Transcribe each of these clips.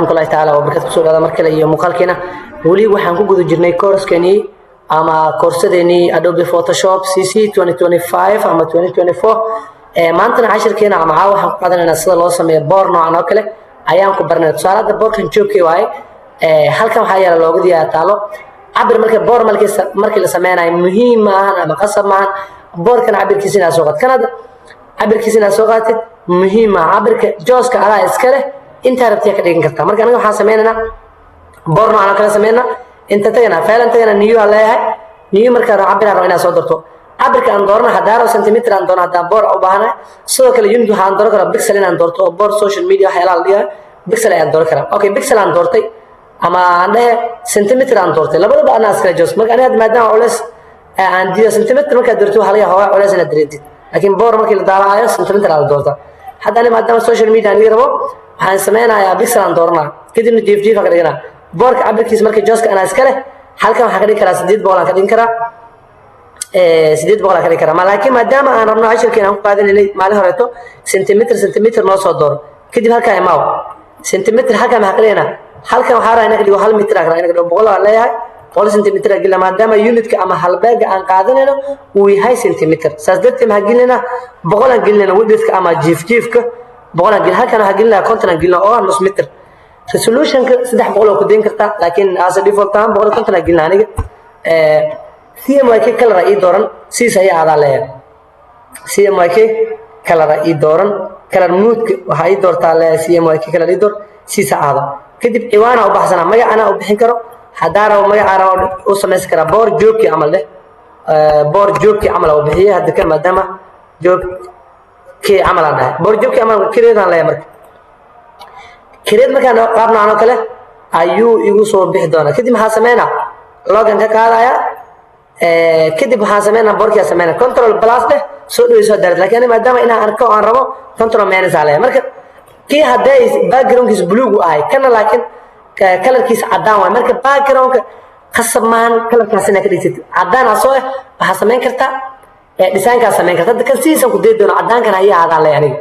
Waraxmatullahi tacaala wabarakatu. Kusoo dhawaada mar kale iyo muuqaalkeena. Weli waxaan ku guda jirnay koorskenii ama koorsadeenii Adobe Photoshop CC 2025 ama 2024. Maantana cashirkeena ama caawa waxaan ku qaadanaynaa sida loo sameeyo boor noocan oo kale ayaan ku baranay. Tusaale, hadda boorkan joogkii waaye. Halkan waxaa yaala loogadii taalo cabir. Marka boor markii la sameynayo, muhiim ma ahan ama qasab maahan boorkan cabirkiisa inaad soo qaad. Kan hadda cabirkiisa inaad soo qaatid muhiim maaha. Cabirka jooska adaa iska leh, intaa rabtiya ka dhigan kartaa. Marka aniga waxaan sameynaynaa boor noocan oo kale sameynaa. Inta tagana, file aan tagana, new aan leeyahay. New markaa rabo, cabir aan rabo inaad soo darto. Cabirka aan doorana, haddaa rabo centimeter aan doorno, haddaan boor u baahanahay. Sidoo kale unit waxaan dooran karaa pixel inaan doorto, oo boor social media waxyaalaha la dhigayo pixel ayaan dooran karaa. Okay, pixel aan doortay ama aan dhehe centimeter aan doortay, labadaba anaa iskala joos. Marka aniga maadaama culeys aan diido centimeter, markaad doortid waxaa laga yaabaa culeys inaad dareentid, laakiin boor markii la daalacayo centimeter aa la doortaa. Hadda ani maadaama social media aan ii rabo, waxaan sameynayaa pixel aan dooranaa, kadibna jiif jiif aan ka dhiganaa boorka cabirkiisa. Marka jooska anaa iska leh, halkan waxaan ka dhigi karaa 800 aan ka dhigin karaa, 800 aan ka dhigi karaa. Laakiin maadaama aan rabno cashirkeena aan ku qaadanaynay maalin horeeto centimeter, centimeter noo soo dooro. Kadib halkan imaaw, centimeter halkan maxaa ka dhiganaa? Halkan waxaa rabaa inaan ka dhigo 1 mitir aan rabaa inaan ka dhigo. 100 aan leeyahay, 100 centimeter aan gelina, maadaama unitka ama halbeega aan qaadanayno uu yahay centimeter. Saas darteed maxaa gelinaynaa? 100 aan gelinayna. Widthka ama jiif jiifka 100 aan gelin. Halkan waxaa gelinaya 50 aan gelina, oo ah nus mitir. Resolutionka 300 oo ku dayn kartaa, laakiin as a default ahaan 150 aan gelina aniga. CMYK color ii dooran, siis ayaa aadaa leeyahay. CMYK color ii dooran, color mode waxaa ii doortaa leeyahay CMYK color ii door, siisa aado. Kadib ciwaana u baxsanaa, magacana u bixin karo haddaa rabo, magacaa rabo u samaysan karaa. Boor joogkii camal dheh, boor joogkii camal u bixiyey. Hadda kan maadaama joogkii camal aan dhahay, boor joogkii camal create aan leeyahay. Marka create markaan qaab noocan oo kale ayuu igu soo bixi doonaa. Kadib maxaa sameynaa? Lock-gan ka qaadaya. Kadib waxaan sameynaa boorkiyaa sameynaa. Control plus dheh, soo dhaweyso daarad. Laakiin ani maadaama inaan arko aan rabo, control minus aa leeyahay. Marka kii haddee backgroundkiisa buluug u ahay, kana laakiin colorkiisa caddaan waay. Marka backgroundka qasab maahan colorkaas inaad ka dhigtid caddaan asoo eh. Waxaa samayn kartaa designkaa samayn karta. Hadda kan sidiisan ku dayi doono, caddaankan ayaa aadaan leeyahay aniga.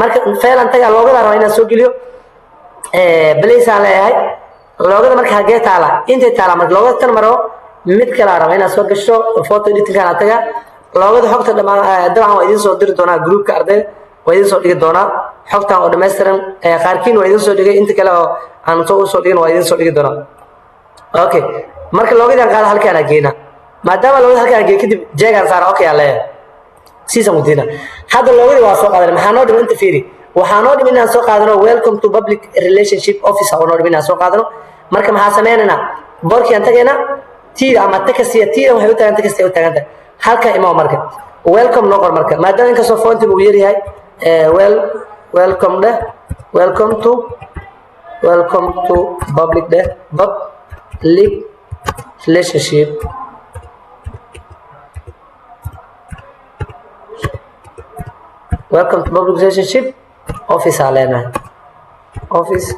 Marka file aan tagaa, logoda rabaa inaan soo geliyo, place aan leeyahay. Logoda marka hagee taala? Intay taala. Marka logoda tan maro, mid kale aan rabaa inaad soo gasho. Photo editingkaan aan tagaa, logoda xogta dhamaan dabcan waa idiin soo diri doonaa groupka ardayda, waa idiin soo dhigi doonaa xogtan oo dhammaystiran. Qaarkiin waa idiin soo dhigay, inta kale oo aan soo usoo dhigin waa idiin soo dhigi doonaa. Okay, marka logodan qaada, halkaan aan geynaa. Maadaama logoda halkaan aan geey, kadib check-gaan saara, okay aan leeyahay, siisan kudiina. Hadda logodii waa soo qaadanay. Maxaa noo dhiman? Inta fiiri, waxaa noo dhiman inaan soo qaadano "Welcome to public relationship office" oo noo dhiman inaan soo qaadano. Marka maxaa sameynaynaa? Boorkii aan tagaynaa, tiida ama textiga. Tiida waxay u taagan textiga u taagan tahay. Halkan imaw, marka welcome noo qor. Marka maadaama inkastoo fontiga uu yaryahay, well, welcome dheh, welcome to public dheh, public relationship, welcome to public relationship office aa leenahay. Office.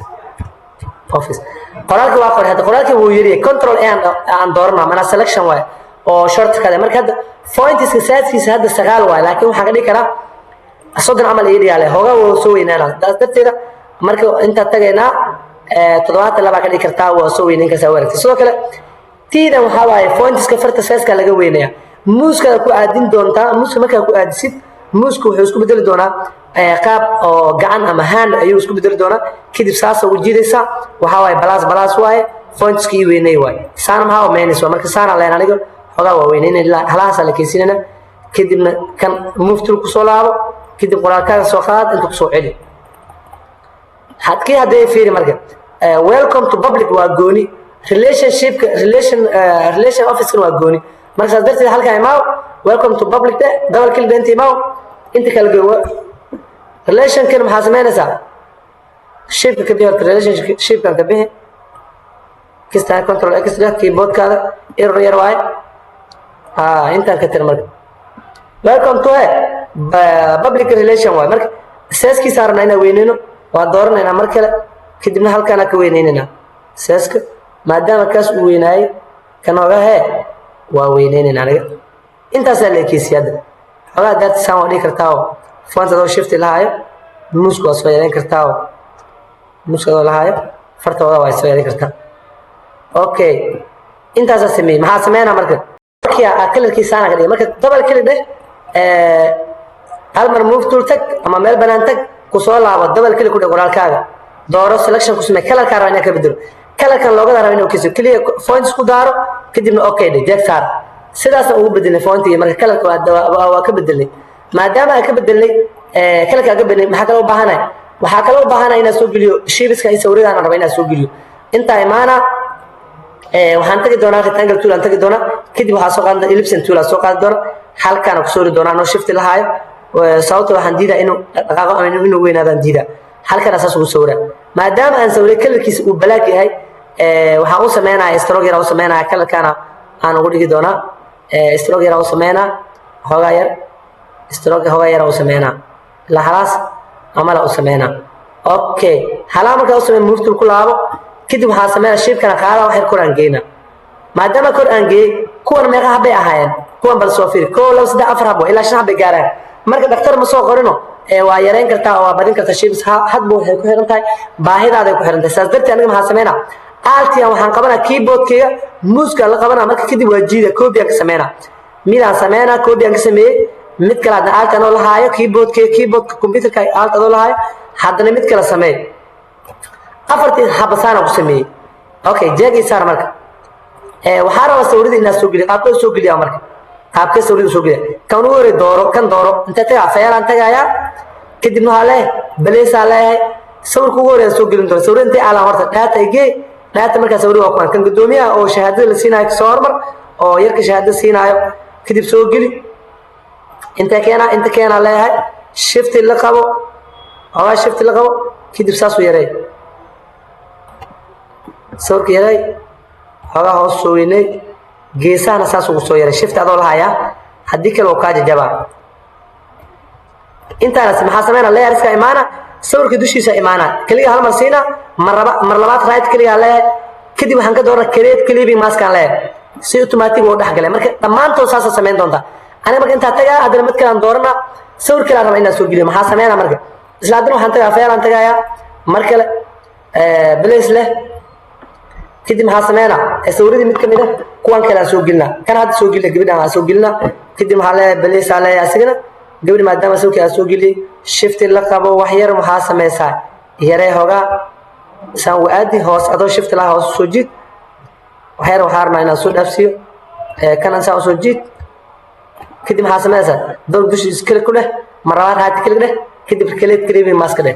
Qoraalka waa qoray. Hadda qoraalka wuu yaryahay. Control A aan doorana, manaa selection waay oo shortcut. Marka hadda fontiska sizekiisa hadda 9 waay, laakiin waxaan ka dhigi karaa 30 camal ii dhigaale, hoogaa wuu soo weynaana. Taas darteeda marka intaa tagaynaa, 72 ka dhigi kartaa, waa soo weynayn kartaa waragta. Sidoo kale tiidan waxaa waaye fontiska farta sizeska laga weynaya. Mousekaada ku aadin doontaa. Mouseka markaa ku aadisid, mouseka wuxuu isku bedeli doonaa qaab oo gacan ama hand ayuu isku bedeli doonaa. Kadib saasa u jiidaysaa. Waxaa waaye plus, plus waaye, fontiska ii weynay waaye. Saana maxaa? Minus waa. Marka saana leen aniga xoogaa waa weynaynay, halahaasaa la keysinayna. Kadibna kan move tool kusoo laabo, kadib qoraalkaaga soo qaad, inta kusoo celi. Hadkii haddee fiiri, marka welcome to public waa gooni, relationshipka relation office waa gooni. Marka saas darteed halkan imaaw, welcome to public dhe, double click inta imaaw, inta kala go. Relationkan maxaa samaynaysaa? Shapeka ka bixi horta, relationshipkan ka bixi kista. Control X dheh, keyboardkaada error yar waaye. Intaan ka tir. Marka welcome to public relation waaye. Marka sizekiisa rabnaa inaan weyneyno, waa dooranaynaa mar kale, kadibna halkaana ka weyneynayna sizeka. Maadaama kaas uu weynaayey, kan hooga hee waa weyneynayna aniga. Intaasaa la ekeysiyay. Hadda xoogaa daarta saan waa dhigi kartaa oo font adoo shift lahaayo, mouseka waa soo yareyn kartaa oo mouseka adoo lahaayo. Fartooda waa soo yareyn kartaa. Okay, intaasaa sameeyey. Maxaa sameynaa marka? Markii aa colorkiisaana ka dhigay, marka double click dheh, hal mar move tool tag ama meel banaan tag, ku soo laabo, double click ku dheh, qoraalkaaga dooro, selection ku samee. Colorkaa raba inaan ka bedelo, colorkan logoda raba inuu kiso, keliya fonts ku daaro, kadibna okay dheh, check saar. Sidaasna ugu bedelnay fontiga. Marka colorka waa ka bedelnay. Maadaama aan ka bedelnay colorka aan ka bedelnay, maxaa kaloo u baahanahay? Waxaa kaloo u baahanahay inaan soo geliyo shapeska iyo sawirradaan raba inaan soo geliyo. Intaa imaana, waxaan tagi doonaa rectangle tool aan tagi doonaa. Kadib waxaa soo qaadan ellipse tool aan soo qaadi doona, halkaana kusoo ri doonaa, no shift lahaayo. Sababta waxaan diidaa inuu dhaqaaqo ama inuu weynaadaan diidaa. Halkana saas ugu sawiraa. Maadaama aan sawiray, colorkiisa uu black yahay, waxaan u sameynaya stroke yar u sameynaya. Colorkana aan ugu dhigi doonaa stroke yar u sameynaa, xoogaa yar stroke, xoogaa yar u sameynaa, ilaa halaas amala u sameynaa. Okay, halaa markaa u samey, move tool ku laabo. Kadib waxaa sameynaa shapekana qaada, wax yar kor aan geynaa. Maadaama kor aan geeyey, kuwan meeqa habbay ahaayeen? Kuwan bal soo fiiri: kow, laba, saddex, afar habo, ilaa shan habbay gaaraan. Marka dhaktar ma soo qorino, waa yareyn kartaa oo waa badin kartaa shapes, hadba waxay ku xiran tahay baahidaada ku xiran tahay. Saas darteed aniga maxaa sameynaa? Altiyan waxaan qabanaa keyboardkayga, mouseka la qabanaa. Marka kadib waa jiida, copy aan ka sameynaa. Midaan sameynaa, copy aan ka sameeyey. Mid kale hadna alt anoo lahaayo keyboardkayga, keyboardka computerka alt adoo lahaayo, haddana mid kale sameey. Afartii habasaana ku sameeyey. Okay, checkii saar. Marka waxaa rabaa sawirada inaad soo geliyo. Qaabkee soo geliyaa? Marka qaabkee sawirada soo geliya? Kan ugu horey dooro, kan dooro. Intee tagaa? Fileaan tagayaa. Kadibna waxaa leeyahay placeaa leeyahay. Sawirka ugu horeya soo gelin doona. Sawirada intay aalaan horta data igee. Data markaa sawirada waa kuwan. Kan guddoomiyaha oo shahaadada la siinaayo soo hormar, oo yarka shahaadada siinaayo. Kadib soo geli. Intee keenaa? Inta keenaa leeyahay. Shifti la qabo, xoogaa shifti la qabo. Kadib saasuu yareey, sawirka yareey, xoogaa hoos soo weynay, geesahana saas ugu soo yaray. Shift adoo lahayaa, haddii kale waa kaa jajabaa. Intaas maxaa sameynaa? Layerska imaana, sawirka dushiisa imaana, keliga hal mar siina. Mar raba, mar labaad right clickgaa leeyahay. Kadib waxaan ka doonaa create clipping maskaan leeyahay, si automatic oo dhex galay. Marka dhammaantood saasa samayn doontaa. Aniga marka intaa tagaa, haddana mid kale aan doorana, sawir kale aan rabaa inaan soo geliyo. Maxaa sameynaa marka? Isla haddana waxaan tagaa file aan tagayaa, mar kale place leh. Kadib maxaa sameynaa? Sawiradii mid kamid ah kuwan kale aan soo gelinaa. Kan hadda soo gelina, gabadhan aan soo gelinaa. Kadib maxaa leeyahay? Place aa leeyahay. Asigana gabadhi maadaama sawirkii aan soo geliyey, shifti la qabo, wax yar maxaa sameysaa? Yaree hogaa, saan wa-aadi hoos, adoo shifti laha hoos soo jiid. Wax yar waxaa rabnaa inaan soo dhaafsiiyo. Kanan saan usoo jiid. Kadib maxaa sameynaysaa? Door dushiisa click ku dheh, mar labaad right click dheh, kadib create clipping mask dheh.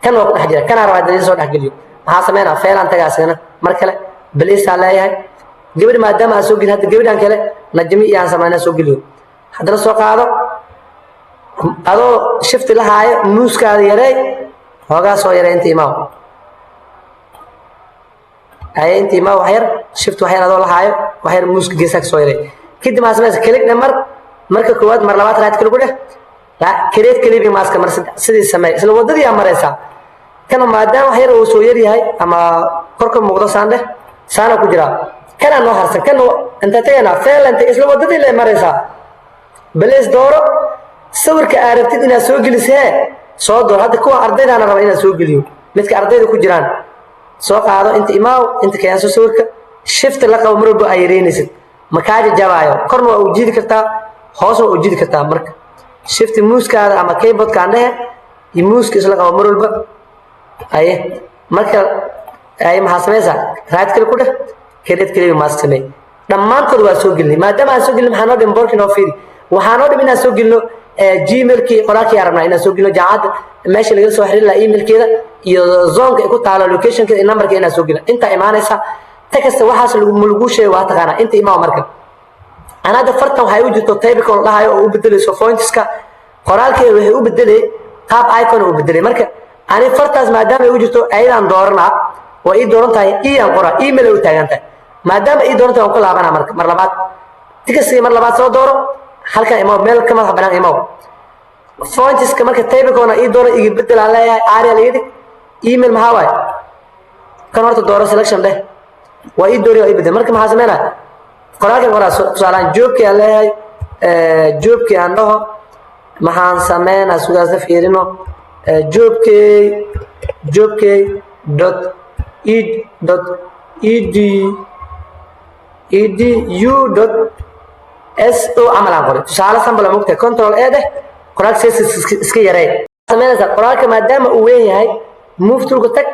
Kan waa ku dhex jira, kanaa rabaa daliil soo dhex geliyo. Maxaa sameynaa? Fileaan tagaa, asigana mar kale placeaa leeyahay. Gabadhi maadaama aan soo gelin, hadda gabadhan kale Najmi iyo aan sameynaa soo geliyo. Haddana soo qaado, adoo shifti la haayo, mousekaada yareey, hoogaa soo yarey. Inta imaaw, haye, inta imaaw, wax yar shift, wax yar adoo la haayo, wax yar mouseka geesaa ka soo yarey. Kadib maxaa samaysa? Click dheh mar, marka koowaad, mar labaad right click ku dheh, create clipping mask. Mar saddex sidii samee, isla waddadii aa maraysaa. Kana maadaama wax yar uu soo yar yahay ama korka muuqdo, saan dheh, saana ku jiraa. Kanaa noo harsan. Kan inta tagaynaa, file inta, isla waddadii le maraysaa. Place dooro, sawirka aa rabtid inaad soo geliso hee soo door. Hadda kuwa ardaydaana raba inaad soo geliyo, midka ardayda ku jiraan soo qaado. Inta imaaw, inta keenso sawirka. Shift la qabo mar walba aa yareynaysid, ma kaa jajabaayo. Korna waa u jiidi kartaa, hoosna waa u jiidi kartaa. Marka shift mousekaada ama keyboardka aan dhehe iyo mouseka isla qabo mar walba. Aye, marka aye, maxaa samaysaa? Right click ku dheh, create clipping mask samee. Dhammaantood waa soo gelinay. Maadaama aan soo gelin, maxaa noo dhim? Boorkii noo fiiri. Waxaa noo dhim inaan soo gelino Gmailkii, qoraalkii aan rabnaa inaan soo gelino, jaamacadda meesha lagala soo xiriiri lahaa, emailkeeda iyo zonka ay ku taalo, locationkeeda iyo numberka inaan soo gelino. Intaa imaanaysa ta kasta waxaas lagu sheego waa taqaanaa. Inta imaa marka, ana hadda fartan waxay u jirto typical dhahayo oo u bedelayso fontska qoraalkeeda, waxay u bedelay qaab icon u bedelay. Marka ani fartaas maadaama ay u jirto, ayadaan dooranaa, waa ii dooran tahay. E aan qoraa, email ay u taagan tahay. Maadaama ii dooran tahay, waan ku laabanaa. Marka mar labaad tikasi, mar labaad soo dooro, halkan imaw, meel ka madax banaan imaw. Fontska marka typicona ii dooro, iga bedel aan leeyahay, Arial iga dhig. Email maxaa waaye? Kan horta dooro, selection dheh. Waa ii doori, waa ii bedel. Marka maxaa sameynaa? Qoraalkan qoraa, tusaalaan joobkii aan leeyahay, joobkii aan dhaho. Maxaan sameynaa? Sugaasna fiirino. Joobkey, joobkey dot E dot ED.EDU.SO camal aan qoray, tusaale sample aa mogtahay. Control A dheh, qoraalka size iska yaree. Samaynaysaa qoraalka maadaama uu weyn yahay, move toolka tag,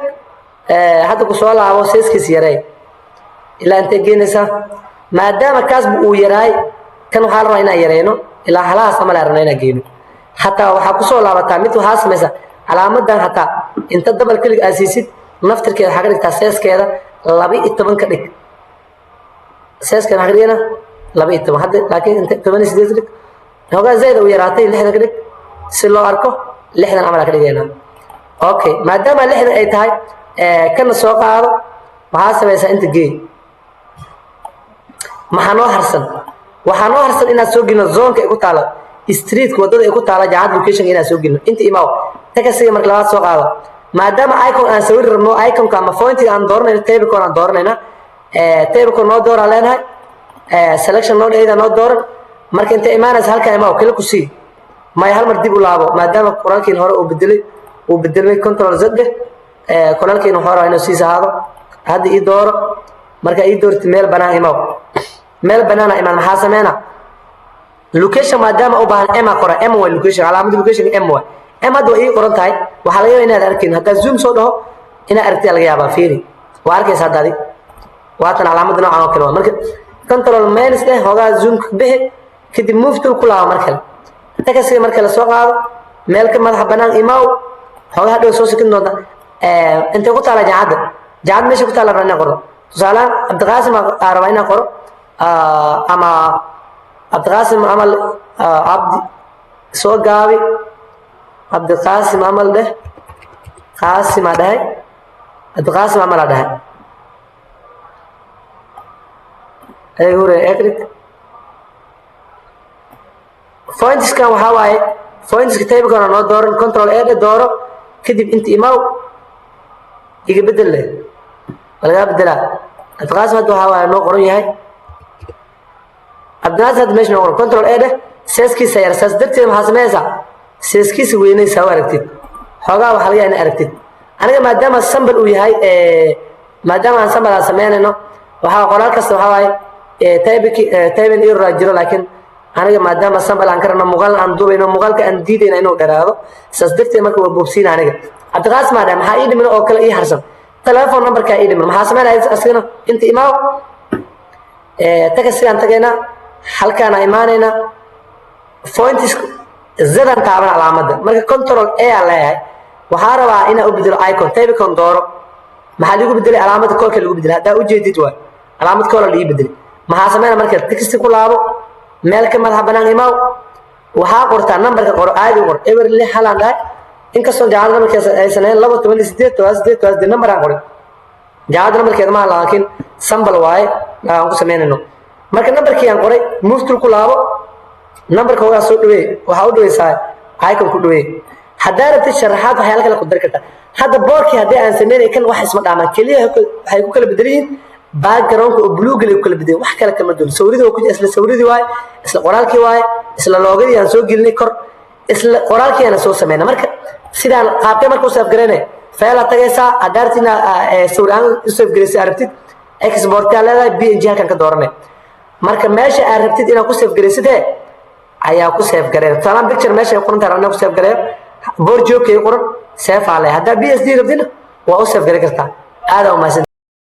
hadda ku soo laabo, sizekiisa yaree. Ilaa intee geenaysaa? Maadaama kaasba uu yaraay, kan waxaa la rabaa inaan yareyno ilaa halahaas camal aan rabnaa inaan geyno. Hataa waxaa kusoo laabataa mid, waxaa samaysa calaamadan, hataa inta double click aad siisid, naftirkeeda waxaa ka dhigtaa sizekeeda 12 ka dhig. Sizekeeda waxaa ka dhigana 12 hadda, laakiin inta 18 dhig. Hoogaa zaid u yaraatay, 60 ka dhig si loo arko. 60 camal aa ka dhigaynaa. Okay, maadaama 60 ay tahay, kana soo qaado, waxaa samaysaa inta geey. Maxaa noo harsan? Waxaa noo harsan inaad soo gelino zoneka ay ku taalo, streetka, waddada ay ku taalo jaamacad, location inaad soo gelino. Inta imaaw, tagasiga marka labaad soo qaado. Maadaama icon aan sawir rabno, iconka ama fontiga aan dooranayno, typicon aan dooranayna. Typicon noo dooraa leenahay, selection noo dhayda noo dooran. Marka inta imaanaysa halkaa imaaw, kala ku sii maya, hal mar dib u laabo, maadaama qoraalkiin hore uu bedelay, uu bedelmay. Control Z dheh. Qoraalkiin wuxuu rabaa inuu siis ahaado. Hadda ii dooro. Marka ii doorti, meel banaan imaaw. Meel banaana imaan, maxaa sameyna? Location maadaama u baahan, M qora. M waa location, calaamada location M waa. M hadda waa ii qoran tahay. Waxaa laga yaabaa inaad arkin. Haddaa zoom soo dhaho, inaad aragtid laga yaabaa. Fiiri, waa arkaysa hadda adig. Waatan calaamada noocan oo kale waa. Marka control minus dheh, hoogaa zoom ka bixi, kadib move tool ku laabo. Mar kale tagasiga marka la soo qaado, meel ka madaxa banaan imaaw. Hoogaa hadhow soo sikin doonta. Intay ku taala jaamacadda? Jaamacad meesha ku taala rabaa inaan qoro. Tusaalehaan Cabdiqaasim aa rabaa inaan qoro, ama Cabdiqaasim amal, Cabdi soo gaabi, Cabdiqaasim amal dheh. Qaasim aa dhahay, Cabdiqaasim amal aa dhahay. Ayaga hore ekrig fontskan waxaa waaye fontska typicon noo dooran. Control A dheh, dooro, kadib inta imaw, iga bedel leh. Waa lagaa bedelaa. Cabdiqaasim hadda waxaa waaye noo qoran yahay. Cabdinaasir hadda meesha noo qoran. Control A dheh, sizekiisa yar. Saas darteed maxaa sameynaysaa? Sizekiisa weynaysaa u aragtid. Xoogaa waxaa laga yaabaa inaad aragtid. Aniga maadaama sample uu yahay, maadaama aan sample aan sameynayno, waxaa qoraal kasta waxaa waaye typing error jiro. Laakiin aniga maadaama sample aan ka rabno, muuqaal aan duubayno, muuqaalka aan diidayna inuu dharaado, saas darteed marka waa boobsiina. Aniga Cabdiqaasim aa dhahay. Maxaa ii dhiman oo kale ii harsan? Telephone numberkaa ii dhiman. Maxaa sameynaya asigana? Inta imaaw, tagasigaan tagaynaa, halkaana imaanaynaa, fonts zadan taaban calaamadda. Marka control A aan leeyahay. Waxaa rabaa inaa u bedelo icon. Typicon dooro. Maxaa lagu bedelay? Calaamadda callka lagu bedelay. Haddaa ujeedid, waay calaamad call lagu bedelay. Maxaa sameynaa marka? Text ku laabo, meel ka madaxa banaan imaaw. Waxaa qortaa numberka, qoro caadi u qor. 061 aan dhahay, inkastoo jaamacadda numberkeeda aysan ahayn. 2 18 78 78 number aan qoray. Jaamacadda numberkeeda maaha, laakiin sample waaye aan ku samaynayno. Marka numberkii aan qoray, move tool ku laabo, numberka hogaa soo dhaweey. Waxaa u dhaweysaa icon ku dhaweey. Haddaa rabtid sharaxaad, waxyaala kale ku dari kartaa. Hadda boorkii haddii aan sameynay, kan wax isma dhaamaan. Keliya waxay ku kala bedelan yihiin backgroundka oo buluuga lay ku kala bedelan, wax kale kama duwan. Sawirada waa ku isla sawiradii waaye, isla qoraalkii waaye, isla logodii aan soo gelinay kor, isla qoraalkii aan soo sameynay. Marka sidaan qaabkee marka u save garaynay? File aad tagaysaa. Haddaa rabtid inaad sawir ahaan u save garaysay aragtid, export aa leedahay, PNG halkan ka dooranay. Marka meesha aad rabtid inaad ku save garaysid he ayaa ku save gareeya. Tusaalaan picture meesha ay qoran tahay rabnaa ku save gareeyo, board joogka ay qoran, save aa leeyahay. Haddaa PSD rabtidna waa u save garay kartaa. Aad aa umahadsan.